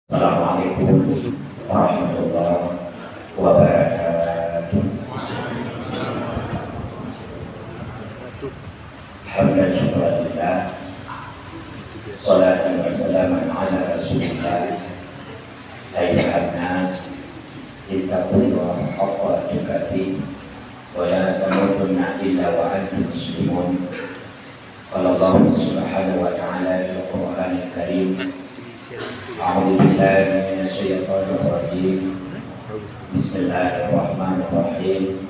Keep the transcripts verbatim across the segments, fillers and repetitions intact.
Assalamualaikum warahmatullahi wabarakatuh. Hamdan syukran lillah. Salatan wa salaman ala Rasulillah. Ayyuhan nas, ittaqullaha haqqa tuqatih, wa la tamutunna illa wa antum muslimun. Qala Allahu subhanahu wa ta'ala fil Qur'anil Karim, a'udzu billahi minasy syaithanir rajim. Bismillahirrahmanirrahim.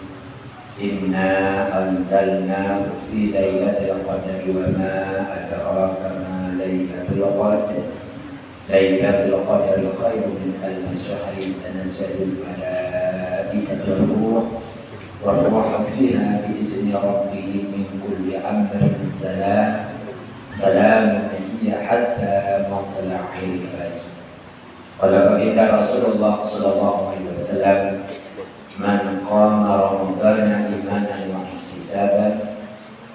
Inna anzalnahu fi lailatul qadri wa ma adraka ma lailatul qadr. Lailatul qadri khairun min alfi syahrin, tanazzalul malaikatu war ruh, war ruhu fiha bi izni rabbihim min kulli amrin salam. Salamun hiya hatta matla'il fajr. Qala baginda Rasulullah sallallahu alaihi wasallam, "Man qama Ramadana imanan wa ihtisaban,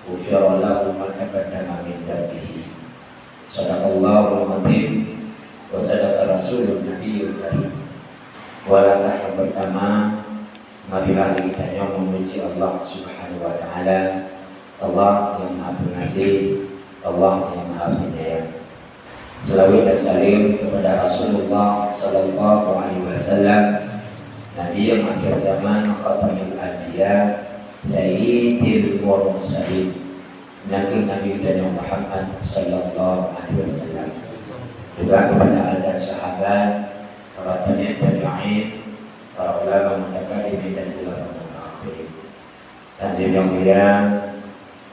ghufira lahu ma taqaddama min dhanbihi." Sadaqallahul azim wa sadaqa rasulun nabiyyul karim. Wa langkah yang pertama, marilah kita nyoe memuji Allah Subhanahu wa Ta'ala, Allah yang Maha Pengasih, Allah yang Maha Penyayang. Selawat dan salam kepada Rasulullah sallallahu alaihi wasallam, Nabi yang akhir zaman, Khatamul Anbiya, Sayyidil Mursalin, nakeuh Nabi geutanyoe Muhammad sallallahu alaihi wasallam. Juga kepada al dan sahabat, para tabi'in tabi'in, para ulama mutaqaddimin dan ulama mutaakhirin. Takzim yang mulia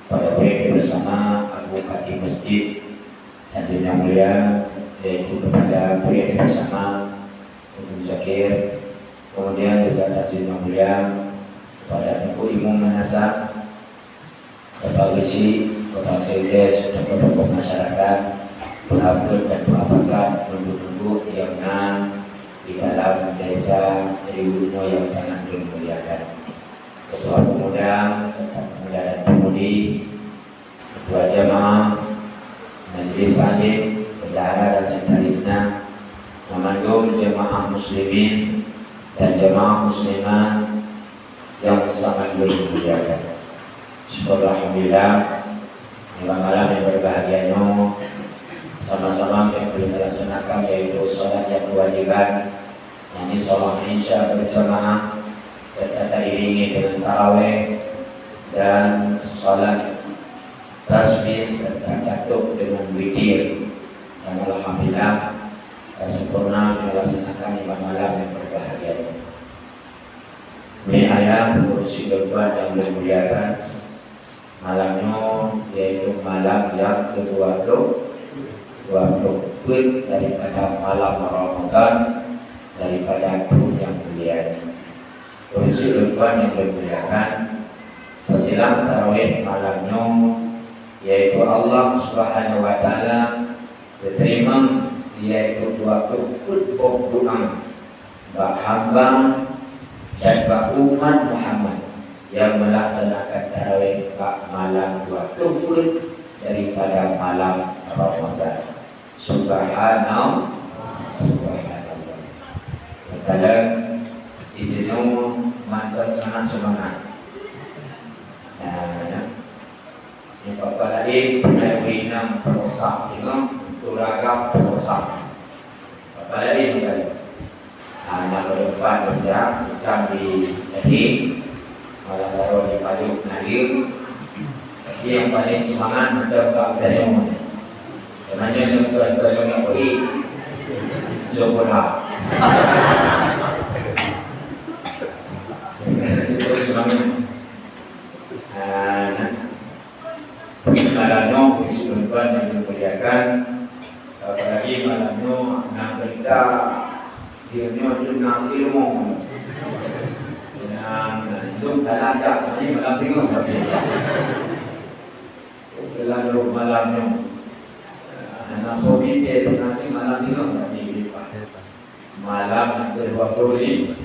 pada guru bersama Abu Khatib Masjid. Takzim yang mulia yaitu kepada guru bersama Abu Zakir. Kemudian juga takzim yang mulia kepada Teungku Imum Manasa, Bapak Geuchik, Bapak Sekdes, tokoh-tokoh masyarakat, peuhapeuet dan peuhapakat, unduk-unduk yang na di dalam desa Riweunoe yang sangat dimuliakan. Ketua Pemuda serta Pemuda dan Pemudi, Ketua Jamaah, Majelis Taklim, Bendahara dan Sekretarisnya, memandu jemaah muslimin dan jemaah muslimat yang sangat dimuliakan. Syukur alhamdulillah, di malam yang berbahagia nyoe, sama-sama yang boleh dilaksanakan yaitu salat yang kewajiban, yakni salat Isya berjamaah serta diiringi dengan tarawih dan salat tasbih serta tatôb dengan witir. Dan alhamdulillah, sempurna dilaksanakan di malam yang berbahagia nyoe. Umi ayah, guru sidroe tuan yang dimuliakan, malam nyoe yaitu malam yang kedua puluh, dua puluh peuet daripada malam Ramadan daripada tahun yang mulia nyoe. Guru sidroe tuan yang dimuliakan, fadilah tarawih malam nyoe yaitu Allah Subhanahu wa Taala geuteurimong, yaitu dua puluh peuet boh doa bak hamba dan bak umat Muhammad yang melaksanakan tarawih bak malam dua puluh peuet daripada malam Ramadan. Subhanallah, subhanallah. Kadang di sinoe mantong sangat seumangat. Nah, ya. Di papa laén, peureunang peurosah, deungon uragam peurosah. Papa laén kan. Hana berempat benda, bukan di Gading, malah baru di Padang Naya. Tapi yang paling semangat macam Pak Dayung. Sebenarnya dia bukan, bukan orang Nagori. Dia pun hak. Itu semangat. Ah, nah. Malam nyoe, puji tuan-tuan yang dimuliakan, apalagi malam nyoe na berita, dia nyoe tu nasi rumong. Yang, yang salah jak, ni malam tengok tapi. Dalam roh malam nyoe. Anak sobi dia tu nanti malam tengok tapi. Malam yang kedua puluh lima,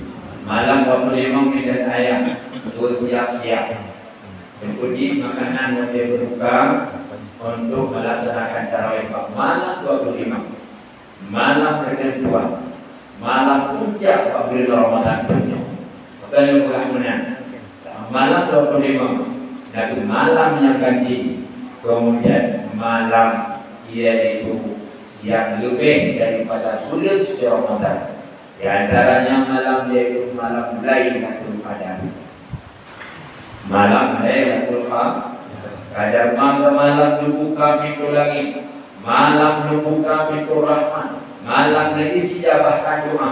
malam dua puluh lima mindat ayam, bersiap-siap. Menyambut makanan watèe berbuka untuk melaksanakan tarawih bak malam dua puluh lima. Malam ketentuan, malam puncak bak buleuen Ramadhan peuet nyoe. Maka lôn peugah meunan, malam dua puluh lima, na kheueh malam nyang ganjil, kemudian malam, yaitu nyang leubeh daripada buleuen suci Ramadhan. Di antaranya malam, yaitu malam Lailatul Qadar. Malam Lailatul Qa-, Qadar, maka malam neubuka pintoe langét, malam neubuka pintoe rahmat, malam neuistijabahkan doa,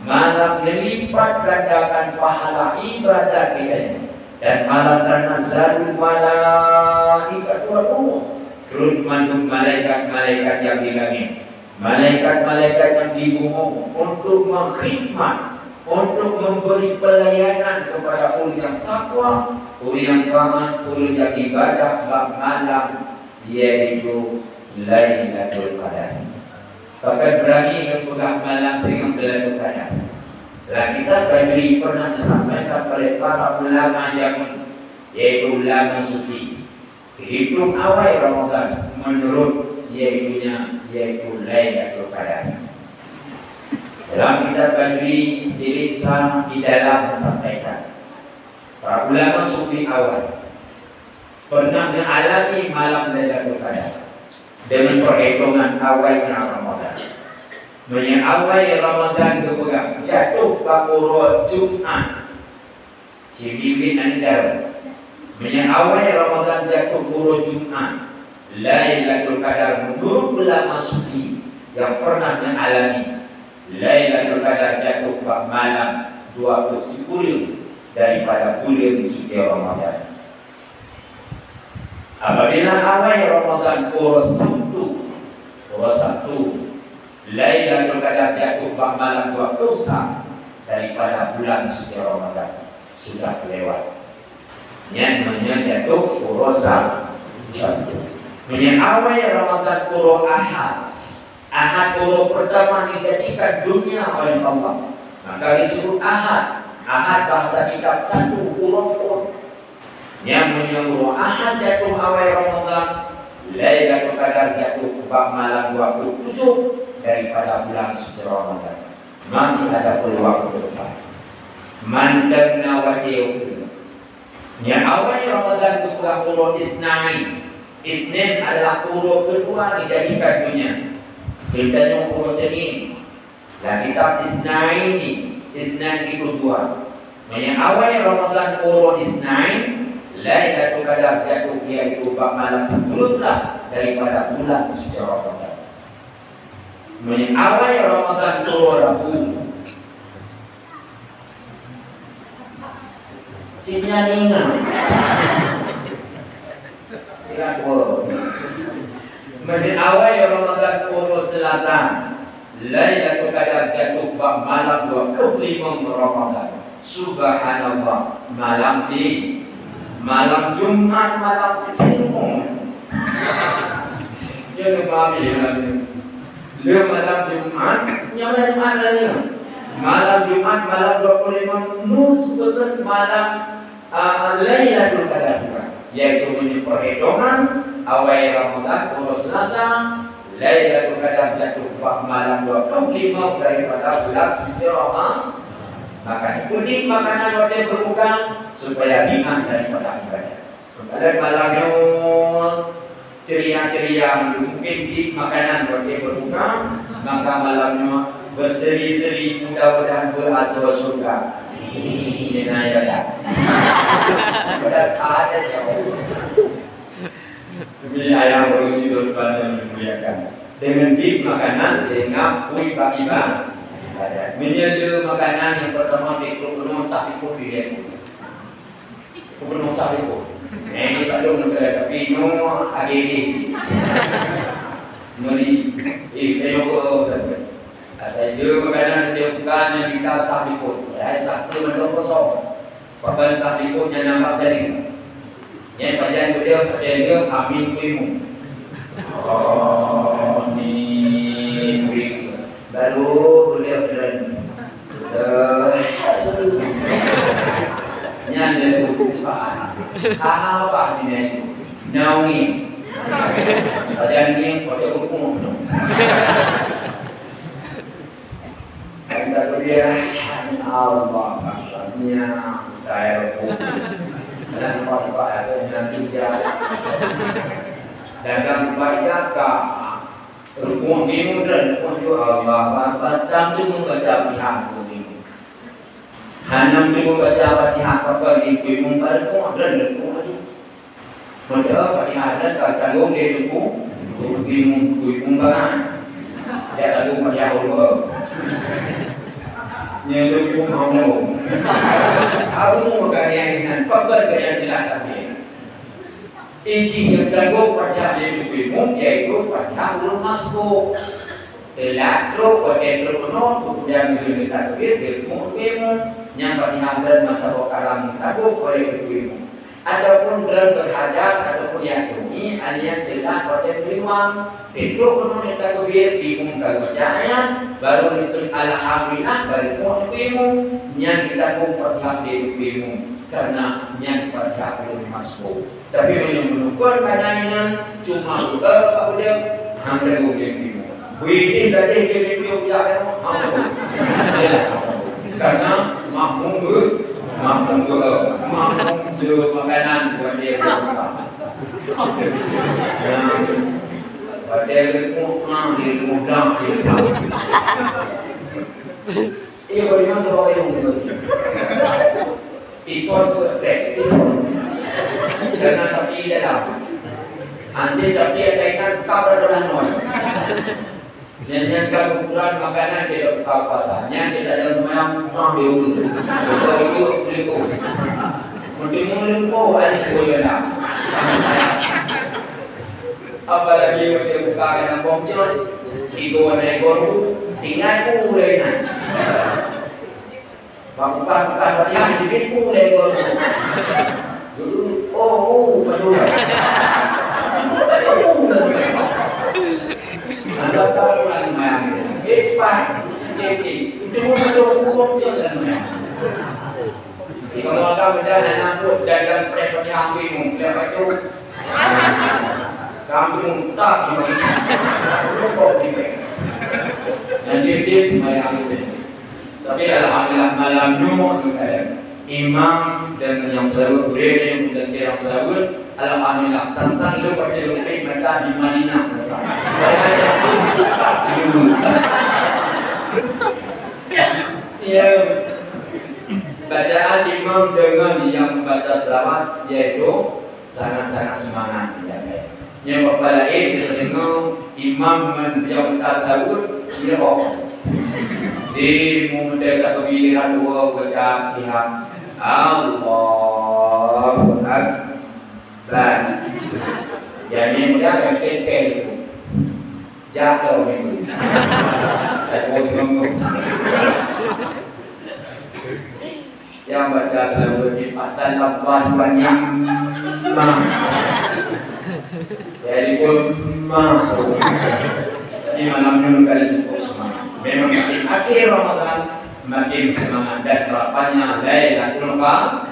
malam neulipat gandakan pahala ibadat geutanyoe, dan malam tanazzalul malaikatu war ruh, turun mandum malaikat-malaikat nyang di langét, malaikat-malaikat nyang di bumoe untuk mengkhidmat, untuk memberi pelayanan kepada ureuëng nyang takwa, ureuëng nyang taat, ureuëng nyang ibadah bak malam, yaitu Lailatul Qadar. Bahkan berani lôn peugah malam singoh Lailatul Qadar. Dalam kitab Badri pernah disampaikan oleh para ulama jameun, yaitu ulama sufi. Hitung awai Ramadhan menurut, yaitunya, yaitu Lailatul Qadar. Dalam kitab Badri jilid sa di dalam disampaikan, para ulama sufi awai pernah mengalami malam Lailatul Qadar dengan perhitungan awainya Ramadhan. Meunyoe awai Ramadhan geupeugah jatuh bak uroe Jumat, Cit miet nan dalam. Meunyoe awai Ramadhan jatuh uroe Jumat, Lailatul Qadar, menurut ulama sufi nyang pernah neualami, Lailatul Qadar jatuh bak malam dua ploh sikureueng daripada buleuen suci Ramadhan. Apabila awai Ramadhan uroe Sabtu, uroe Sabtu, Lailatul Qadar jatuh bak malam dua ploh sa daripada bulan suci Ramadhan sudah lewat. Nyan meunyoe jatuh uroe Sa-, Sabtu. Meunyoe awai Ramadhan uroe Ahad, Ahad uroe pertama dijadikan dunia oleh Allah, maka disebut Ahad. Ahad bahasa kitab satu huruf pun. Nyang meunyoe uroe Ahad jatuh awai Ramadhan, Lailatul Qadar jatuh bak malam dua ploh tujoh daripada bulan suci Ramadhan. Masih ada peluang ke depan. Mantong na watèe ukeue. Nyang awai Ramadhan geupeugah uroe Isnain. Isnin adalah uroe keudua dijadikan dunia. Geutanyoe uroe Senin. Lam kitab Isnaini, Isnin itu dua. Meunyoe awai Ramadhan uroe Isnain, Lailatul Qadar jatuh iaitu bak malam sepuluh belas daripada bulan suci Ramadhan. Meunyoe awai Ramadhan uroe Rabu, Cit nyan ingat. Ingat, oh. Meunyoe awai Ramadhan uroe Selasa, Lailatul Qadar jatuh bak malam dua ploh limong Ramadhan. Subhanallah, malam si, malam Jumat, malam si. Nyoe teuma pih malam nyoe. Le malam Jumat, nyoe malam Jumat lagèe nyoe. Malam Jumat, malam dua puluh lima, nyoe sebenarnya malam, ah, Lailatul Qadar juga. Yaitu meunyoe perhitungan awai Ramadhan, uroe Selasa, Lailatul Qadar jatuh bak malam dua puluh lima daripada bulan suci Ramadhan. Maka dipeudit makanan watèe berbuka supaya ringan daripada ibadah. Kalau malam nyoe ceria-ceria, mungkin di makanan watèe berbuka, maka malam nyoe berseri-seri, mudah-mudahan berasoe syurga. Amin. Padahai ada jauh. Demi ayah berusia dua puluh yang dimuliakan. Dengan di makanan sehingga pui bak ibadah. Meunyoe le makanan nyang pertama dikubur sah dikubur dia. Gubernur Saribu. Eh, ini Pak Long negara, tapi nyoe A D D. Meri, eh, kayu ke, asai dia makanan dia bukan yang kita Saribu. Padahai satu mandum kosong. Bahkan Saribu yang nampak tadi. Yang pajan beliau pada dia amin kuimu. Oh, ni kuimu. Baru beliau berani. Dah. Nyan dia tu. Aha, apa ni nyan tu? Naungi. Badan ni pada hukum tu. Ya Allah, Akbar. Nyan, utai rukuk. Dan nampak-nampak ada yang nanti dia. Dan dalam ibadah ka, rukuk ni mudah, rukuk tu Allah Akbar. Tam tu membaca Fatihah tu ni. Hana tu membaca Fatihah, apa di rukuk membaca rukuk, dan rukuk ni. Maka Fatihah nyan ka tanggong lé Teungku, Teungku Imum, Teungku Imum Baran. Jak tanggong Fatihah ulôn. Nyan Teungku Imum hana tanggong. Abu meukarya inan, pakon gaya jeulaih tapi. Iji nyang tanggong Fatihah lé Teungku Imum, yaitu Fatihah ulun masbuk. Teulat trok, watèe trok keunoe, kemudian geuleueh takbir, geupeuék Teungku Imum. Nyang Fatihah dan masa boh kalam tanggong oleh Teungku Imum. Ataupun droe berhadas ataupun nyang tumi, hanya telat watèe meuriwang. Pintoe keunoe neutakbir, imum ka geubaca ayat, baru neuteun alhamdulillah, baru peuék Teungku Imum. Nyan geutanggong Fatihah lé Teungku Imum, karena nyan Fatihah ulôn masbuk. Tapi meunyoe meunukon kana inan, cuma buka apa dia, hang tanggong lé Teungku Imum. Bui deh gadeh dia mimpi ujak dia, hamba. Ya. Karena makmum ber-, makmum ber-, makmum dia makanan buat dia. Ya. Pada ilmu, ah, ilmu dah, ilmu. Iya, bagaimana kalau ilmu itu? Ison tu, eh, ison. Karena tapi dalam. Anjing tapi ada ikan, kau ada dalam noi. Nyan, nyan kan ukuran makanan dia buka puasa. Nyan dia dalam semayang, ah, dia urus. Dia urus, dia urus. Mesti mengurus, oh, ada tu ya nak. Apalagi mesti buka dalam bongcon, tiga warna ekor, tinggal pun boleh nak. Bang buka-buka bariah, bibit pun boleh ekor. Oh, oh, betul. Ada tak orang main? Hebat. Hebat. Itu pun betul, hukum tu dan main. Di kamu akan beda anak pun dagang preh pada ambil mu, dia baca. Kambing tak di mana. Rokok di mana. Dan dia, dia sembahyang dia. Tapi alhamdulillah malam nyoe tu kan. Imam dan nyang seulaweuet, gurèe nyang meuganti nyang seulaweuet, alhamdulillah. Sang-sang lôn pakai lupit mata di Madinah. Ya. Bacaan imam dengan yang membaca selawat, yaitu sangat-sangat semangat dijaga. Nyang bak laén, kita dengar imam men-, yang tasawuf, dia oh. Di muda takbir dua baca Fatihah. Allahu Akbar. Jadi muda yang kecil itu. Jatuh itu. Takut nunggu. Yang baca selawat di Fatihah banyak. Mah. Jadi pun mah. Jadi malam ni kali cukup semangat. Memang makin akhir Ramadan, makin semangat dan harapannya Lailatul Qadar.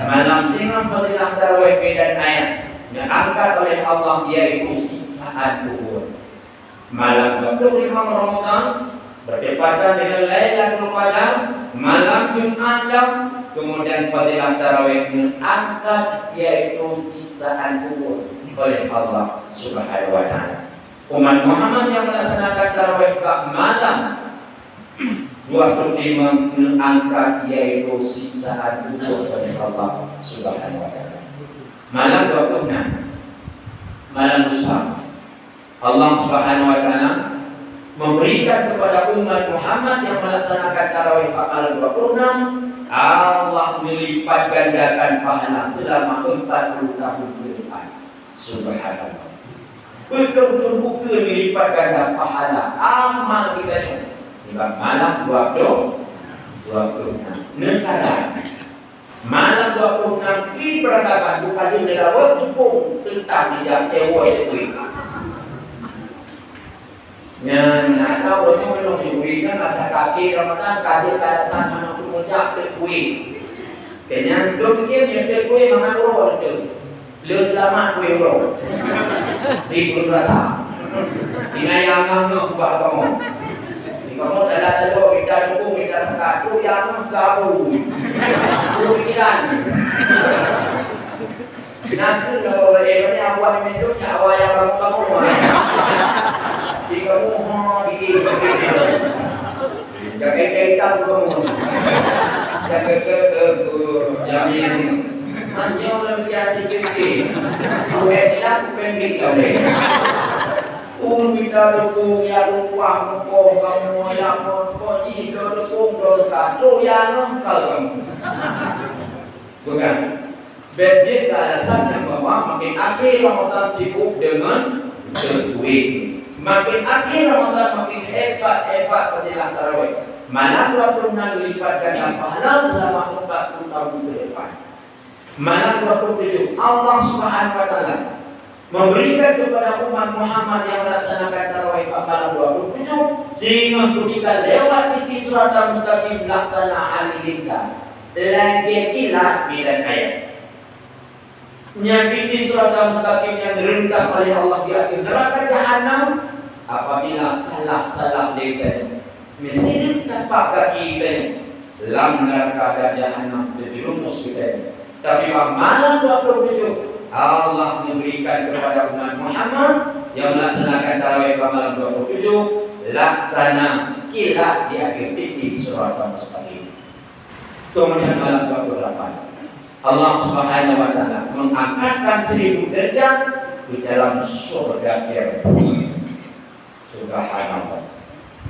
Malam singoh fadilah tarawih beda ayat yang angkat oleh Allah, yaitu siksaan kubur. Malam dua puluh lima Ramadan, bertepatan dengan Lailatul Qadar, malam Jumat nyan, kemudian fadilah tarawih neuangkat, yaitu siksaan kubur oleh Allah Subhanahu wa Taala. Umat Muhammad yang melaksanakan tarawih bak malam dua puluh lima neuangkat, yaitu siksaan kubur oleh Allah Subhanahu wa Taala. Malam dua puluh enam, malam lusa. Allah Subhanahu wa Taala memberikan kepada umat Muhammad yang melaksanakan tarawih pada malam dua puluh enam, Allah melipat gandakan pahala selama empat puluh tahun ke depan. Subhanallah. Betul-betul bukan melipat ganda pahala amal kita ni. Sebab malam dua puluh, dua puluh enam. Negara. Malam dua puluh enam, di peradaban, bukan di Delawa, Jepung, tentang di Jawa, Jepung. Nyan, na ka ureueng nyoe meunyoe Jepung kan masa kaki Ramadan, ka jeuet ka datang aneuk meujak teuk kueh. Keu nyan, dum jeuet teuk kueh mangat uroe teuk. Le seulamat kueh uroe. Di Gunung Rata. Di Nayang Nangah ubah kamoe. Di kamoe tala-talo, kita dukung, Nyang ka trok nyang ka bu. Bu pikiran. Nyang keu na bawa eh, ni awak ni tu cak awak nyang baru kamu. Di kamu ha di di. Jaga hitam kamu. Jaga ke ke jamin. Hanya orang jadi kecil. Bukan hilang bukan hitam. Ureuëng mita dukung nyang lumpah mukoh kamoe nyang pon-pon jih droe dukung droe teuka, droe nyang ngon keu kamoe. Bukan. Bèk jeuet keu alasan nyang bahwa makin akhé Ramadhan sibuk deungon teukuék. Makin akhé Ramadhan makin hebat-hebat fadilah tarawih. Malam dua puluh enam lipat ganda pahala selama empat puluh tahun ke depan. Malam dua puluh tujuh, Allah Subhanahu wa Taala memberikan kepada umat Muhammad yang melaksanakan tarawih pada malam dua puluh tujuh, sehingga ketika lewat titik Siratal Mustaqim laksana halilintar, lagèe kilat bidan ayat. Nyan titik Siratal Mustaqim yang direntang oleh Allah di akhir neraka Jahannam, apabila salah-salah lé geutanyoe, meusidang tapak kaki geutanyoe, lam neraka dan Jahannam terjerumus geutanyoe. Tapi bak malam dua puluh tujuh, Allah memberikan kepada umat Muhammad yang melaksanakan tarawih bak malam dua puluh tujuh, laksana kilat di akhir titik Siratal Mustaqim. Kemudian malam dua puluh delapan, Allah Subhanahu wa Taala mengangkatkan seribu derajat ke dalam surga Firdaus. Subhanallah.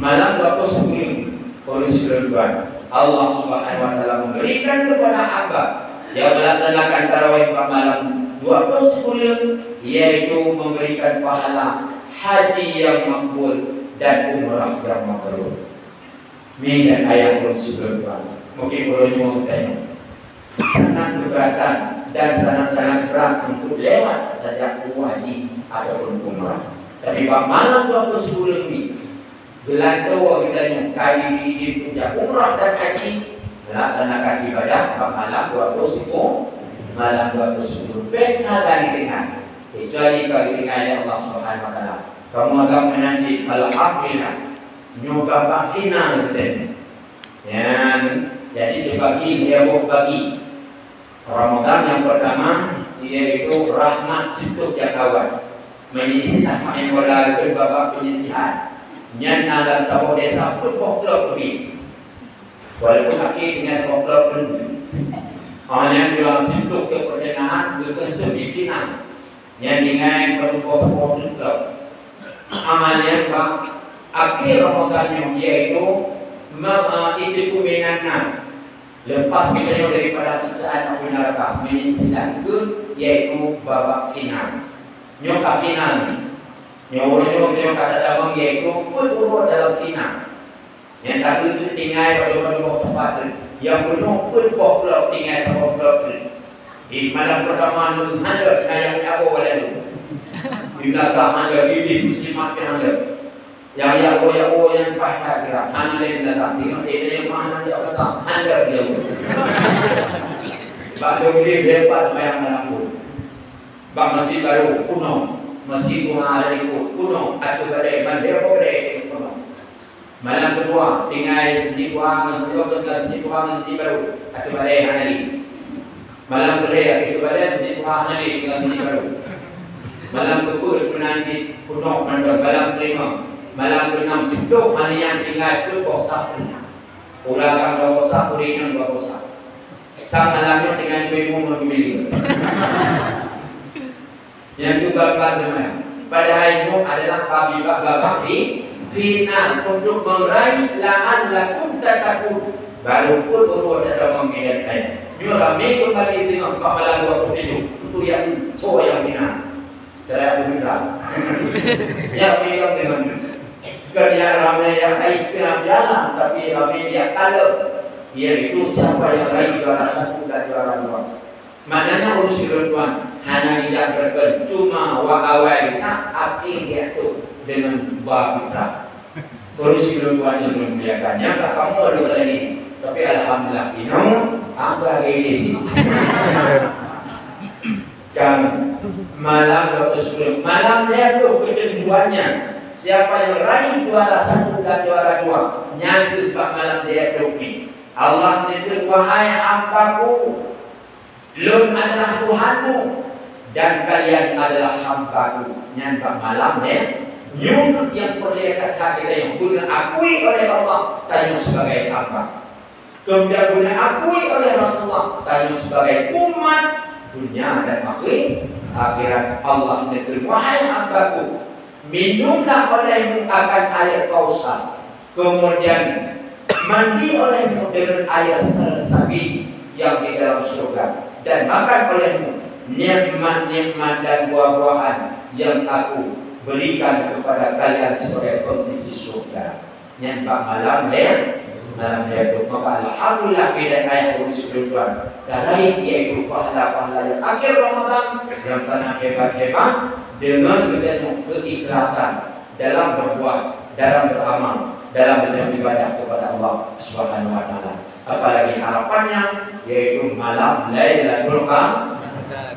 Malam dua puluh sembilan, oleh Tuhan, Allah Subhanahu wa Taala memberikan kepada hamba yang melaksanakan tarawih pada malam dua puluh sembilan, yaitu memberikan pahala haji yang makbul dan umrah yang mabrur. Mi dan ayah ulôn sigoe tuan, mungkin ulôn nyoe tanyong. Sangat keberatan dan sangat-sangat berat untuk lewat tajak haji ataupun umrah. Tapi bak malam dua puluh sikureueng ni, geulantoe geutanyoe ka idin-idin peujak umrah dan haji, melaksanakan ibadah bak malam dua puluh sikureueng, malam dua puluh sikureueng. Pek sagai teuingat, kecuali ka geuingat lé Allah Subhanahu wa Taala. Kamoe agam meunan cit, alhamdulillah. Nyoe babak final teuh. Nyan, jadi teubagi lhèe boh bagi. Ramadan nyang peurtama, yaitu rahmat sitoh nyang awai. Meunyoe istilah main bola keu babak penyisihan. Nyan na lam saboh desa peuet boh klub leubeh. Walaupun akhé tinggai saboh klub pun. Ah, nyan dua sitoh keu peutengahan, geukheun semi final. Nyan tinggai peuet boh klub. Amal nyang ba akhé Ramadan nyoe, yaitu ma-, a, itu kuminan na. Lepas geutanyoe daripada siksaan api neraka, meunyoe istilah keu, yaitu babak final. Nyoe ka final. Nyoe uroe nyoe geutanyoe ka tatamong, yaitu peuet uroe dalam final. Nyang ka teuntèe tinggai padum-padum boh seupatu. Nyang peunoh peuet boh klub tinggai saboh klub. Di malam peurtama nyoe hana lé nyang nyawa lalu. Di meunasah hana lé, di, di muslimat pih hana lé. Nyang nyawa-nyawa nyang paih that geura, hana lé meunasah. Tengok dia nyang mana dia kata hana lé dia. Bak dong dia hebat mayang malam tu. Bak masjid baru kuno, masjid Tuhan ada ikut kuno, atau badai, mandai apa badai kuno. Malam keudua, tinggai di Tuhan, di Tuhan, di Tuhan, di baru, atau badai hana lé. Malam keulhèe, di badai, di Tuhan, hana lé, tinggai di baru. Malam keupeuet, peunan cit, kuno, mandai, malam kelima. Malam keenam, sitoh, hana nyang tinggai, peuet boh sah. Ulang dua boh sah, ureueng inong dua boh sah. Sang malam nyoe tinggai keu imum ngon geumiléng. Nyang keu babak teuma. Padahai nyoe adalah babak, babak fi-, final untuk meraih la'allakum tattaqun. Baru pun urut ada meungidat ayat. Nyoe ramé keumbali singoh bak malam dua puluh tujuh. Untuk nyang soe nyang final. Cara aku bilang. Ya, bilang dengan. Bukan yang ramai yang baik kena jalan, tapi ramai yang kalah. Yaitu siapa yang raih juara satu dan juara dua. Maknanya ureueng sigoe tuan, hana nijak beureukeun, cuma wak awai that akhé jatuh dengan ba putra. Ureueng sigoe tuan nyang meumuliakan, nyang ka kamoe lôn lagi. Tapi alhamdulillah, inoe, angka gede. Kan malam dua puluh sembilan, malam lhèe ploh ketentuannya. Siapa yang raih juara satu dan juara dua, nyan teumpat malam lhèe ploh Allah neukheun, "Wahai hamba-Ku, Lôn adalah Tuhanmu, dan kalian adalah hamba-Ku." Nyan bak malam, ya. Nyoe kheueh nyang peureulée that-that geutanyoe, beuna akui oleh Allah tanyoe sibagai hamba. Kemudian beuna akui oleh Rasulullah tanyoe sibagai umat dunia dan akhir-, akhirat. Allah neukheun, "Wahai hamba-Ku, minumlah olehmu akan air Kausar. Kemudian mandi olehmu dengan air Salsabil yang di dalam surga, dan makan olehmu nikmat-nikmat dan buah-buahan yang Aku berikan kepada kalian sebagai pengisi surga." Nyan bak malam lé-, malam Lailatul Qadar. Alhamdulillah, bidang ayah ureuëng sibeuleueng Tuhan. Tarai yaitu pahala-pahala yang akhir Ramadan yang sangat hebat-hebat dengan geutanyoe keikhlasan dalam berbuat, dalam beramal, dalam beribadah kepada Allah Subhanahu wa Taala. Apalagi harapannya yaitu malam Lailatul Qadar.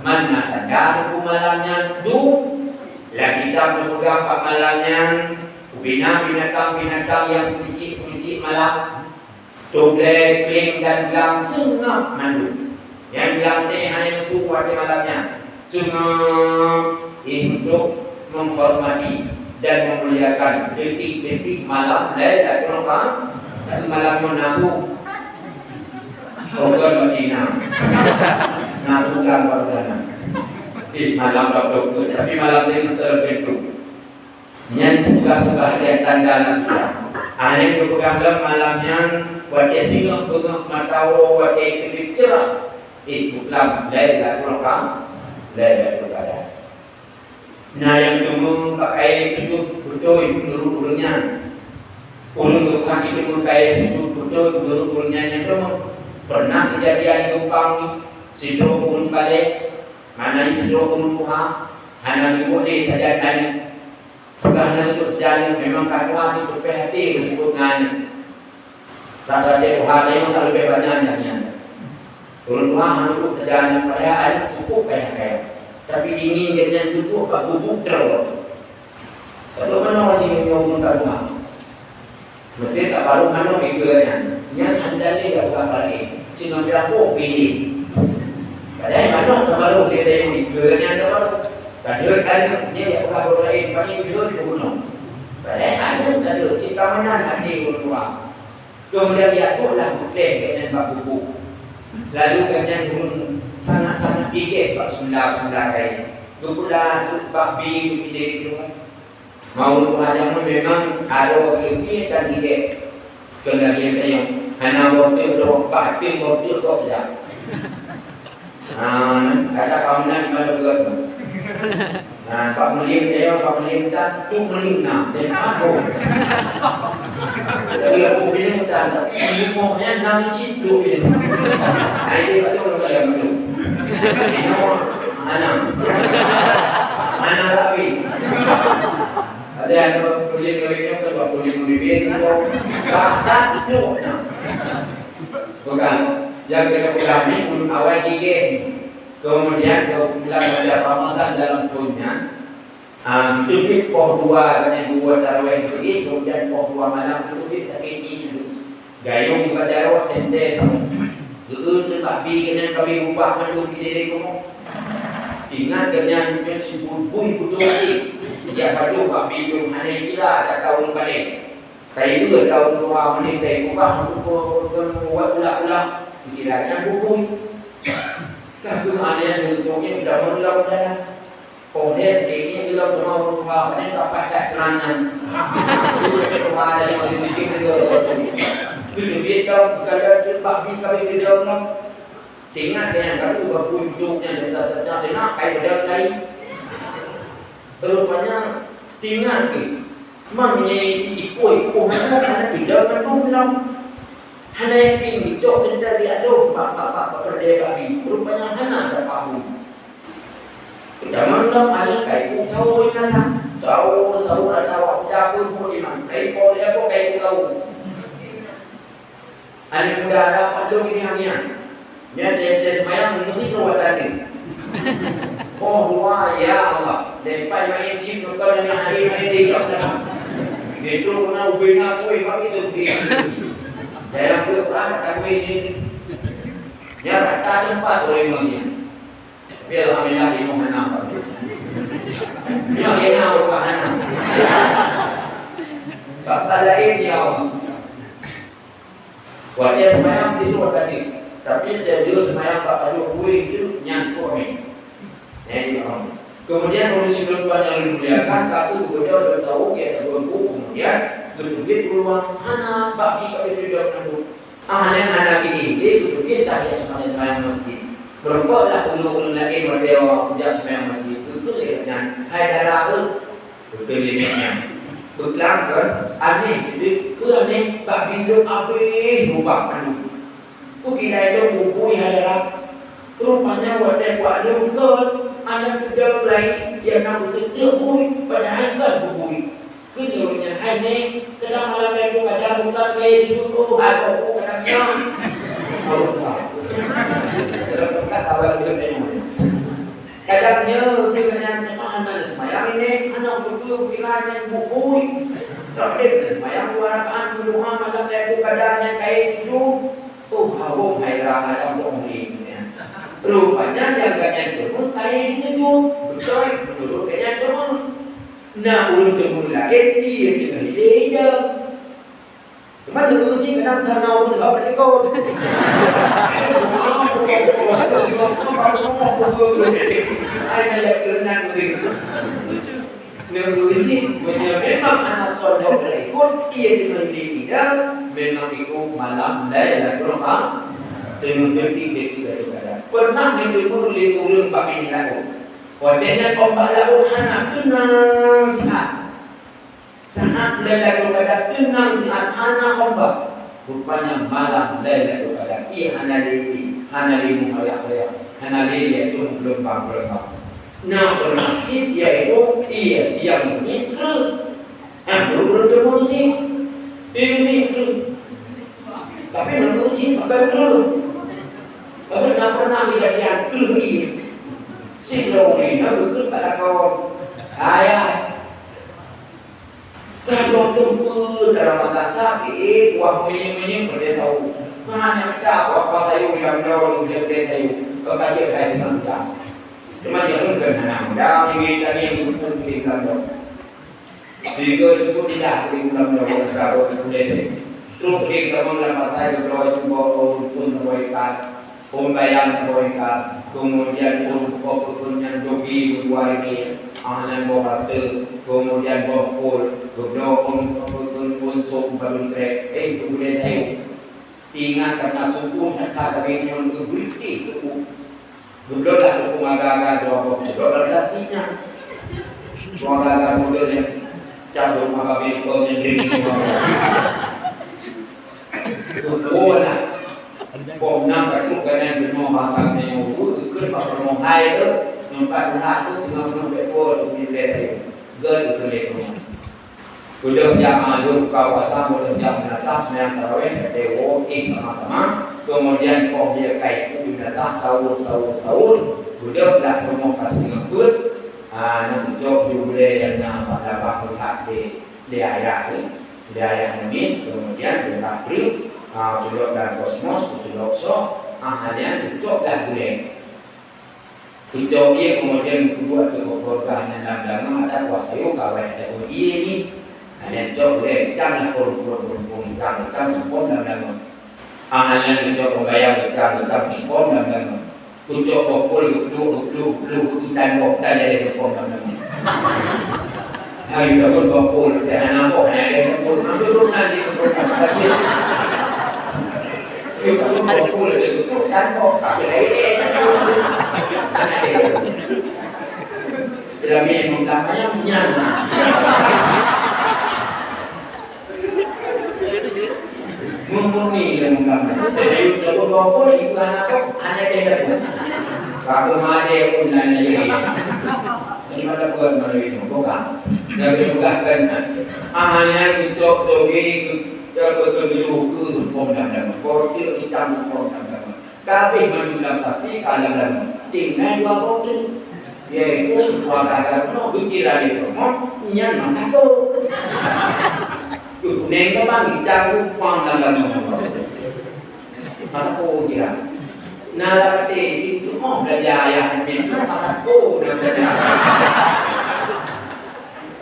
Mana tanda buku malam nyan tu? Lah kitab teupeugah bak malam nyan, ubina binatang-binatang nyang kucik-kucik malam. Toblée, kling dan blang seungab mandum. Nyang blang teuh hana su watée malam nyan. Seungab, eh, untuk menghormati dan memuliakan detik-detik malam Lailatul Qadar. Tapi malam nyoe na su. Bukan Madinah. Na su kan baru dana. Eh, malam Lailatul Qadar. Tapi malam sini terlebih tu. Nyan juga sebahagian tanda aneuk muda. Aneuk geupeugah lom malam nyan, watée singoh beungoh mata woe, watée teubiet cerah, eh, buklam Lailatul Qadar, Lailatul Qadar. Na nyang teumé bak kayée sujut beutôi meunurot ureuëng nyan. Ureuëng geupeugah jiteumé kayée sujut beutôi meunurot ureuëng nyan nyang teumé. Pernah keujadian di Kupang, sidroe ureuëng balek, mana sidroe ureuëng tuha, hana geubuet lé sajan aneuk. Peugah nyan untuk seujadi memang ka tuha cit leubeh até untuk nyan. Rata-rata tuha tadi masa leubeh banyak nyan nyan. Ureuëng tuha hana untuk seujadi padahai aneuk cukup kaya-kaya. Tapi ingin gobnyan cukup bak gubuk droe. Satu mana orang ingin ureuëng ka tuha. Meusé tabarô manok ikeue nyan, nyan hana lé jak peugah bak laén, cuma beulampu piléh. Padahai manok tabarô lé tayue ikeue nyan tabarô. Ka jeuet aneuk nyan jak peugah bak laén, paling jeuet di gunong. Padahai aneuk ka jeuet, cit ka meunan até ureuëng tuha. Keumudian Yakub lah geukleh gobnyan bak gubuk. Lalu gobnyan ureuëng sangat-sangat gigéh bak sunda-sunda kayée. Geupeula bak bi geupiléh di gunong. Mawöt Tuhan nyan memang adoe leubeh dan gigéh. Keu lagée nyoe, hana boh teuk droe, bah teuk boh teuk gob jak. Ha, kata kaum nan mana buat tu. Nah, pak mulim dia, pak mulim tak, tu mulim nah, dia apa? Dia aku mulim tak, tapi ilmunya nang cit tu dia. Nah, itu tak tahu kalau yang tu. Ini mana? Mana tapi? Ada yang boleh boleh nyoe kan, boleh boleh bibir tu. Bahkan tu nah. Bukan. Yang kena ulami ulun awai gigih. Kemudian kau pulang pada Ramadan dalam tahun nyan. Ah, teubiet poh dua keunan dua tarawih teubiet, kemudian poh dua malam teubiet sakét ngieng. Gayong bak jaroe senter. Geu-eu teuh bak bi keunan ka bi ubah mandum di diri kamoe. Ingat gobnyan nyoe si bui-bui beutôi jih. Jak padub bak bi dum hana kira ata ureuëng paleng. Kai dua taun dua menit kai ubah buet ulang-ulang. Dikira nyan bui-bui. Ka keuh aneuëk nyan untông nyan udah meureuloh dalam. Óh lheueh nyan ilong teuma ureuëng tuha, pane ka paih that keunan nyan. Ureuëng tuha ada nyang lagi bikin dia. Keuneubit ka, bukan ada teumpat bi ka bi keudong nyan. Teuingat nyang ka lheueh bak pui udok nyan, dan teuingat kai beudong laén. Rupanya teuingat keuh. Man meunyoe ikui, oh, hana, hana keudong mandum lom. Hana yakin geucok sendal di adoh bak, bak, bak, bak peureudèe babi. Rupanya hana dapat bui. Jameun lom aneuk kai ku sahô inan. Sahô, sahô rata wak udah pun pun iman. Kai po dia pun kai ku tahu. Aneuk muda ada apa tu gini hanya? Nyan dia, dia sembahyang mesti tu watak dia. Oh, wah, ya Allah. Dia pai main chip tu kau dengan hari main dia tak dah. Dia tu kena ubin aku, eh, kami tu pergi. Dalam tu, Kata gue ini. Ya, kata tempat boleh mungkin. Tapi alhamdulillah, ilmu hana. Nyoe hina rupa hana. Fakta laén, ya Allah. Watèe seumayang tidur tadi, tapi jadi seumayang bak payah kueh tu nyan keuh. Nyan, ya Allah. Kemudian, oleh sebelum tuan yang dimuliakan, kata gubernur dan sawo, ya, kemudian, betul-betul peluang hana bak di pada hidup. Ah, nyan hana geuéh, lé geupeuget tahiyat seumayang masjid. Meureumpok lah ureueng-ureueng laén watèe awak kujak seumayang masjid. Geukheun lé nyan, "Hai dara, eh!" Geukheun lé nyan. Beuklam kon, aneh, peue aneh, bak bindong abéh mubah mandum. Peue kira lôn bubui hai dara. Rupanya watèe kuat lôn kon, aneuk keudong laén, nyang na useuk-seuk bui, padahai kon bubui. Kheun lé ureueng nyan, "Hai nèk, kadang malam Lailatul Qadar bukan kayèe jinoe, oh, hai boh kadang nyan." Kadang nyoe, kheun nyan, "Teuma hana seumayang nèk, hana peue-peue, kira nyan bubui. Rot deh seumayang dua rakaat, meudoa malam Lailatul Qadar nyan kayèe jinoe." Oh, hawom hai rara, kadang boh nèk nyan. Rupanya nyang gobnyan teumé kayèe jinoe. Beutôi, meunurot gobnyan teumé. Na ureueng teumé laén, ie teungoh ilé idong. Teuma neuk uji kadang sana ureueng hok likot. Ai, na yak keunan ureueng. Neuk uji, meunyoe memang hana soe hok likot, ie teungoh ilé idong, memang itu malam Lailatul Qadar. Teungoh detik-detik Lailatul Qadar. Pernah neuteumeung lé ureueng bak binéh laôt. Watèe nyan ombak laôt hana, teunang saát. Saát Lailatul Qadar teunang saát hana ombak, rupanya malam Lailatul Qadar, ie hana lé, hana lé meuhoyak-hoyak, hana lé, yaitu meugeulumbang-geulumbang. Na peureunah cit, yaitu ie nyang meumiet kreueh. Hana ureueng teumé cit, ie meumiet kreueh. Tapi meunurot cit pakon kreueh. Tapi na peureunah kejadian kreueh ie. Sidroe ureueng na geukheun bak lakoe, "Ayah, Ka dua ploh peuet dalam mata that, eh, wah, meunyeuk-meunyeuk, bèk tau. Ngon hana mita, wah, wah, sayur nyang droe, bèk, bèk sayur. Ka jeuet hai teungoh mita." Teuma jameun kan hana muda, ngieng tangieng, geupeuet lam droe. Sehingga teupeu lidah di lam droe, ka droe, bèk. Trok di lam pasai, droe, cuba, oh, pun, droe, ikat. Pembayang mereka, kemudian pun pokok nyan dogi beudua ringgit, ah, nyan boh rata, kemudian boh pol, geubloe pun pokok pun sop padum trek, eh, kemudian sayur. Ingat karena suku nyata dari nyon geubri teh teupeu. Geubloe lah teupeu aga-aga dua boh, geubloe dalam plastik nyan. Dua aga-aga model nyan cabut maka bengkol nyan diri. Tutoe na. Boh nam ka trok keunan bunoe masa nyoe, geukheun bak bunoe hai, eh, nyoe pat ulat tu singoh bunoe bèk po tu di lé tayue. Gèt geukheun lé bunoe. Beudôh jam lhèe ka puasa, beudôh jam meunasah seumayang tarawih, ka tewoe éh sama-sama. Keumudian poh lhèe ka iku meunasah sahur, sahur, sahur. Beudôh lam bunoe ka singoh peuet. Ah, na geucok di ulèe nyang na bak labang meulihat lé, lé ayah nyan. Di ayah namiet, keumudian geutah breueh, ah, culok lam kosmos, culok soe, ah, nyan geucok lam gulèe. Geucok ie, keumudian geubuet keu keuluwarga nyan lam dalam, ada kuasa yue kawai ada ie ni. Ah, nyan cok gulèe, cang lah pon, pon, pon, pon, cang, cang seumpom lam dalam. Ah, nyan geucok pembayang, geucang, geucang seumpom lam dalam. Geucok boh pol, geupluk, geupluk, geupluk, geuitan boh, dan jadi seumpom lam dalam. Hai, dah pun boh pol, dah hana boh, hana ada boh pol. Ambil dulu nanti, boh pol. Yuk, boh pol, dia geupluk, dan boh, tak ada lagi. Bila main, minta mayang, nyan. Mumpuni lé muka. Jadi, kalau kau pun ibu anak kau, anak dia dah pun. Kau made pun nanya dia. Jadi, mata buat mana itu? Bukan. Dan dia bukan kan. Anak itu dogi, dia betul-betul ke sempurna dan kau dia hitam sempurna dan Ka abéh mandum lam plastik, ka lam lalu. Tinggai dua boh tu. Yaitu, dua gagal penuh, geukira lé perumoh, nyan masa tu. Keu kuneng ka bang, jago pang lam lalu. Ya. Nah, lah pati, cit tu, oh, belajar ayah ni, tu masa tu, dah belajar.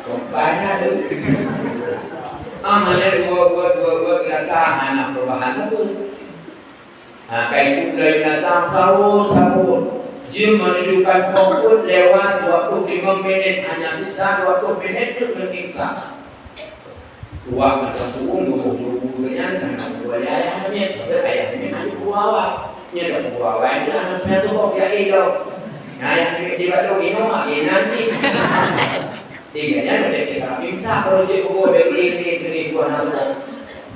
Rupanya tu. Ah, le dua, dua, dua, dua, kira-kira anak perubahan tu. Ha, kai tu mulai binatang sahur, sahur. Jeuem menunjukkan pukul lewat dua puluh lima minit, hanya sisa dua puluh minit tu ngon imsak. Tuwah mantong su'um, geuboh jubu geuh nyan, hana geuboh lé ayah namiet, tapi ayah namiet hana geuboh awai. Nyan dak geuboh awai, nyan hana seumaya tuboh, ya, eh, dong. Nah, ayah namiet di bak dong, inong, ah, inan cit. Tinggai nyan, dak kita imsak, kalau cit geuboh, dari, dari, dari, buah nasi.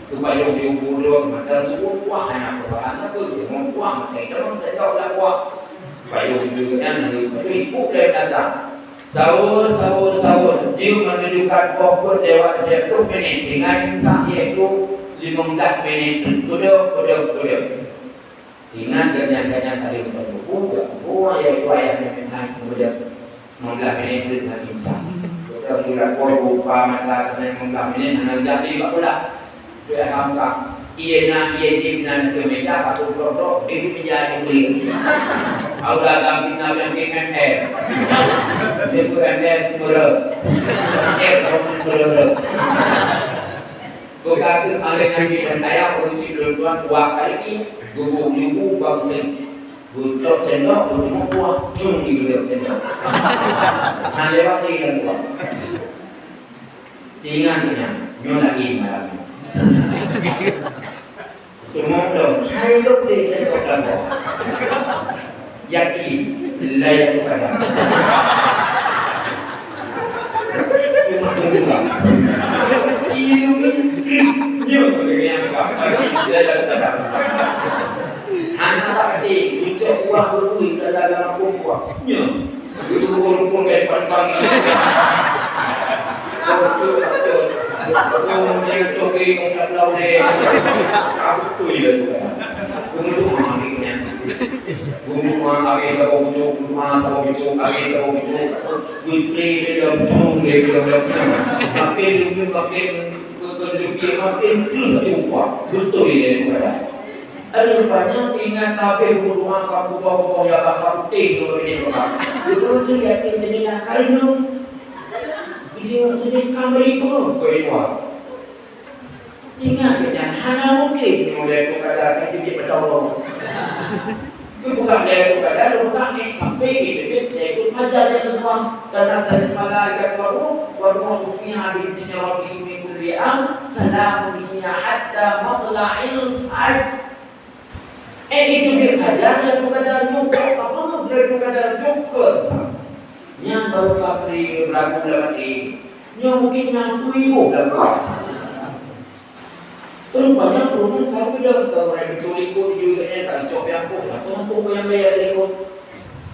Teupajoh di ubé droe, mantong su'um kuah, hana peue-peue, tapi deungon kuah, makai teuma sendok lam kuah. Pajoh di ubé nyan, lalu pajoh ibu dari dasar. Sahur, sahur, sahur. Jeuem menunjukkan pukul lewat tiga puluh minit dengan imsak, yaitu lima belas minit. Beudôh, beudôh, beudôh. Ingat, ganyan-ganyan tadi untuk buku, buku, yaitu ayah namiet hai kemudian lima belas minit tu dengan imsak. Kita sudah buat buka mata kena lima belas minit, hana jadi bak pula. Dia hamka. Iya na, iya jim na ke meja, patut blok-blok, di meja di kulit. Au dalam sini yang pengen eh. Dia bukan eh, murah. Eh, murah. Buka tu ada yang di dan kaya, produksi belum tuan, buah kali ni, gubuk-gubuk, bang sen. Geucok sendok, geuteumèe kuah, cung di geuliek sendok. Hana lewat lé lam kuah. Ingat, ingat, nyoe lagi malam nyoe. Teumèe dong, hai lôn lé sendok lam kuah. Yakin, layak kepada. Cuma tunggu lah. Ilumi, nyoe, layak kepada. Hana pasti, ucok kuah beutôi dalam gampông kuah. Nyoe. Geuturun pun dari pantang ni. Betul, betul. Betul, dia tu pergi mengkat laut dia. Aku tu je tu kan. Gumuluk mah akhirnya. Gumuluk mah akhir tak bocor, gumuluk mah tak bocor, akhir tak bocor. Putri dia dah bocor, dia dah bocor. Makin lama, makin, makin, makin, makin, makin, makin, makin, makin, makin, Aduh, banyak ingat habéh bunoe ka bubah-bubah ya baka putéh nyoe lé baka. Beutôi-beutôi yakin jeunela ka reunong. Beujeuet-jeuet ka meuri peue keu iwa. Ingat keu nyan, hana mungken nyoe lé peukada ka jeuet beutawong. Keu buka lé peukada, buka ni sampai di dekat lé peukada lé semua. Karena saya malaikat wa ruh, wa ruh fiha bi izni rabbihim min kulli amr, salamun hiya hatta matla'il fajr. Eh, itu dia kadang, kadang nyumpuk, apa tu? Kadang nyumpuk. Nyan baru ka bri belaku dalam hati. Nyoe mungkin nyan kuibu dalam hati. Rupanya, perumahan kami dah, kau orang itu ikut juga, eh, tak cok yang pun, apa pun yang bayar ikut.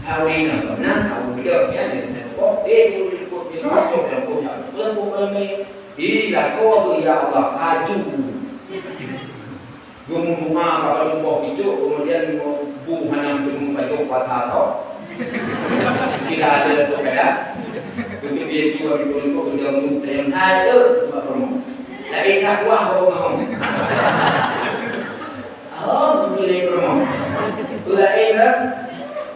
Hari nak, nak, aku tidak, ya, dia kata, "Oh, eh, aku ikut, dia tak cok yang pun, apa pun yang bayar." Ih, dah kau tu, ya Allah, aju. Geumeudoa bak lumpah picok, kemudian bu hana teumeupajoh puasa tho. Sila ada tu kada. Begitu dia jual di toko, dia mengutip yang ada bak rumah. Lain dah kuah bak rumah. Oh, begitu rumah. Lain dah.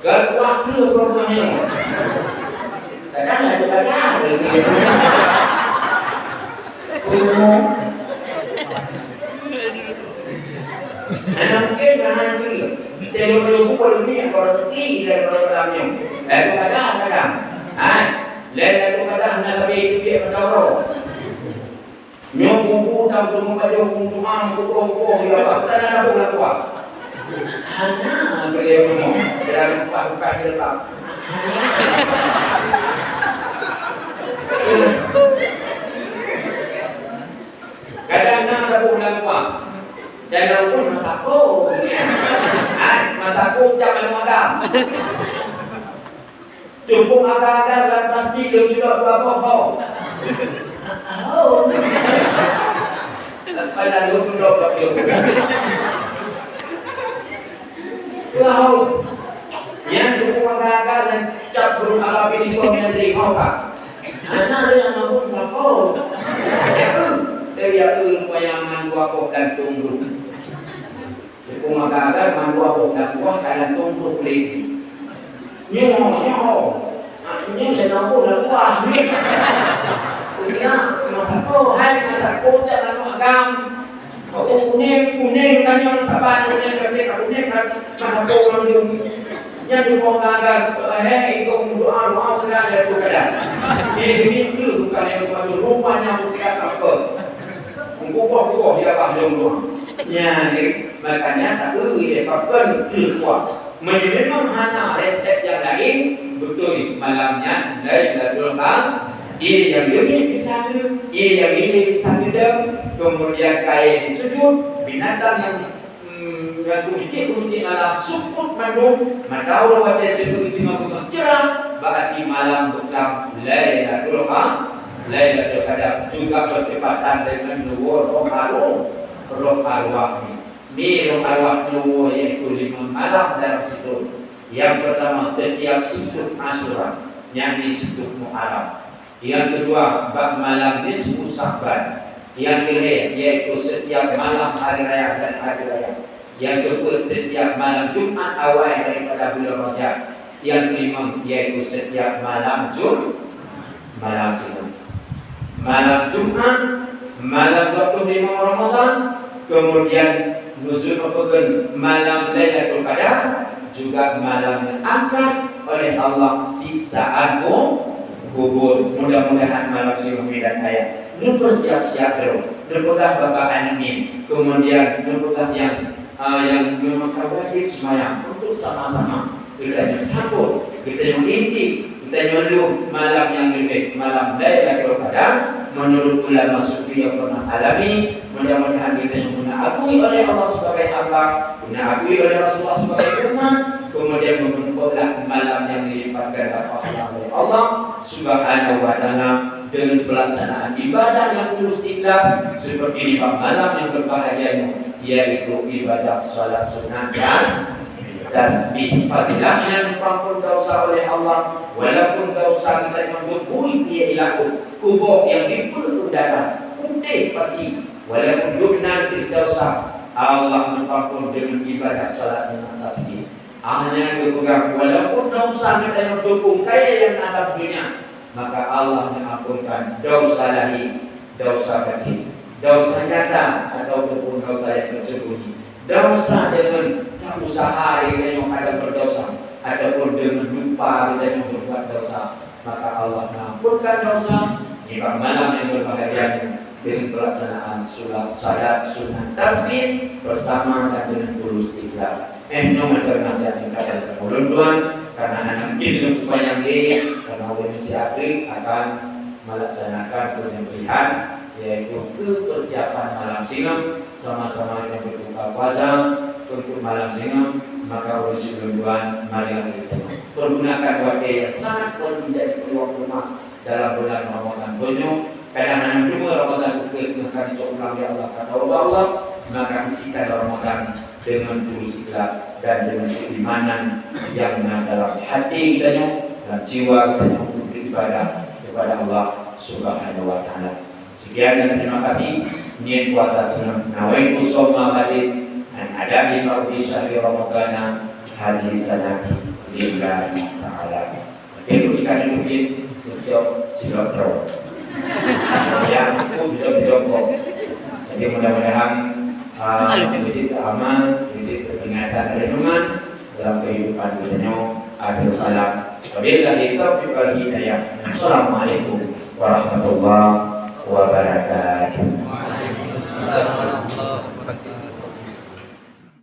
Kan kuah tu rumah yang. Kadang ada, kadang ada. Ilmu. Hana mungken nahan diri. Tengok-tengok buku ni, apa rezeki dan apa dalam nyoe. Lalu kadang-kadang. Ha? Lalu kadang hana sabe itu dia bertaruh. Nyoe buku tak bertemu baju, buku Tuhan, buku-buku, ya Allah. Tak ada buku lah kuat. Hana beliau rumah. Dalam tempat-tempat gelap. Kadang na taboh lam kuah. Dan daun pun masako, ya. Hai, masako ucap dalam agam. Cukup agak-agak dalam plastik, dia sudah dua boh. Oh. Pada lu tu dok dok dia. Wow. Yang dukung agak-agak dan cap burung Arab ini kau menjadi kau, Pak. Hana ada yang mampu sako. Ya, eh. Dari aku lumayan dua boh gantung dulu. Peue maka agar mandua boh dakwah ka lantong troh kulét jih. Nyoe, nyoe. Ah, nyoe lé lampu dakwah ni. Udah, masa ko, hai, masa ko, jangan agam. Oh, kuning, kuning kan yang sabar, kuning kan dia kuning kan masa ko orang dia. Yang di bawah gagal, eh, itu doa, doa benar dia tu kadang. Ini, ini tu bukan yang bukan rupanya bukan apa. Mengubah-ubah dia bah doa. Ya, ni, makanya tak boleh dia pakai tu kuat. Meunyoe memang hana resep nyang laén, beutôi malam nyan Lailatul Qadar. Ie nyang leubeh bisa keu, ie nyang ilée bisa keu dam, keumudian kayée disujut, binatang nyang, mm, nyang keumicik-keumicik malam suput mandum, mata ureuëng watée sibeue singoh beungoh cerah, berarti malam beuklam Lailatul Qadar. Lailatul Qadar juga bertepatan dengan dua roh arwah, roh arwah ni. Ni roh arwah nyoe yaitu lima malam dalam sithon. Yang pertama, setiap sithon Asyura, yakni sithon Muharram. Yang kedua, bak malam nisfu Sya'ban. Yang kelhée, yaitu setiap malam hari raya dan hari raya. Yang keempat, setiap malam Jumat awai daripada bulan Rajab. Yang kelima, yaitu setiap malam Jum-, malam Jumat. Malam Jumat, malam dua puluh lima Ramadan, kemudian nuzul apa ke malam Lailatul Qadar, juga malam yang angkat oleh Allah siksaan ku-, kubur. Mudah-mudahan malam singoh dan ayat. Neupersiap-siap dulu. Neupeugah bak aneuk miet. Kemudian neupeugah yang, ah, yang memang ka wajib semayang untuk sama-sama geutanyoe sambot, geutanyoe inti, geutanyoe lom malam nyang leubeh, malam Lailatul Qadar. Menurut ulama sufi yang pernah alami, mudah-mudahan geutanyoe guna akui oleh Allah sebagai hamba, guna akui oleh Rasulullah sebagai umat, kemudian menumpuklah malam yang dilipat ganda pahala oleh Allah Subhanahu wa Ta'ala dengan pelaksanaan ibadah yang tulus ikhlas seperti di malam yang berbahagia ini, yaitu ibadah salat sunat tas-, tasbih. Fadilahnya diampun dosa oleh Allah, walaupun dosa kita yang berbuih dia ilaku, kubur yang dipenuh udara, putih pasi, walaupun duduk nanti dosa, Allah mengampun dengan ibadah salat dengan tasbih. Hanya geupeugah, walaupun dosa kita yang dukung kaya yang alam dunia, maka Allah mengampunkan dosa lahir, dosa batin, dosa nyata ataupun dosa yang tersembunyi. Dosa dengan tak usaha kita yang ada berdosa ataupun dengan lupa kita yang berbuat dosa. Maka Allah mengampunkan dosa di malam yang berbahagia ini dengan pelaksanaan sunat, salat sunat tasbih bersama dan dengan tulus ikhlas. Eh, nyoe mantong nasihat singkat dari ulôn tuan, karena hana mungkin lôn panjang lé, karena ulôn siat akan melaksanakan penyembelihan, yaitu ke persiapan malam singoh, sama-sama dengan berbuka puasa untuk malam singoh, maka ulôn siulôn tuan, marilah kita pergunakan waktu yang sangat perlu menjadi peluang emas dalam bulan Ramadan. Banyak kadang hana dua Ramadan buka, sedangkan dicok ulang ya Allah, kata Allah, maka isikan Ramadan dengan tulus ikhlas dan dengan keimanan yang na dalam hati kita nyoe, dalam jiwa kita nyoe untuk beribadah kepada Allah Subhanahu wa Ta'ala. Sekian dan terima kasih. Niat puasa sunat, nawaitu shauma ghadin an ada'i fardhi syahri Ramadana hadhihi sanati lillahi ta'ala. Tapi bukan itu pun untuk sidroe-droe. Ya, untuk sidroe-droe. Jadi mudah-mudahan, ah, jadi amal, jadi peringatan renungan dalam kehidupan kita nyoe akhir kalam. Wabillahi taufiq wal hidayah. Assalamualaikum warahmatullahi wabarakatuh.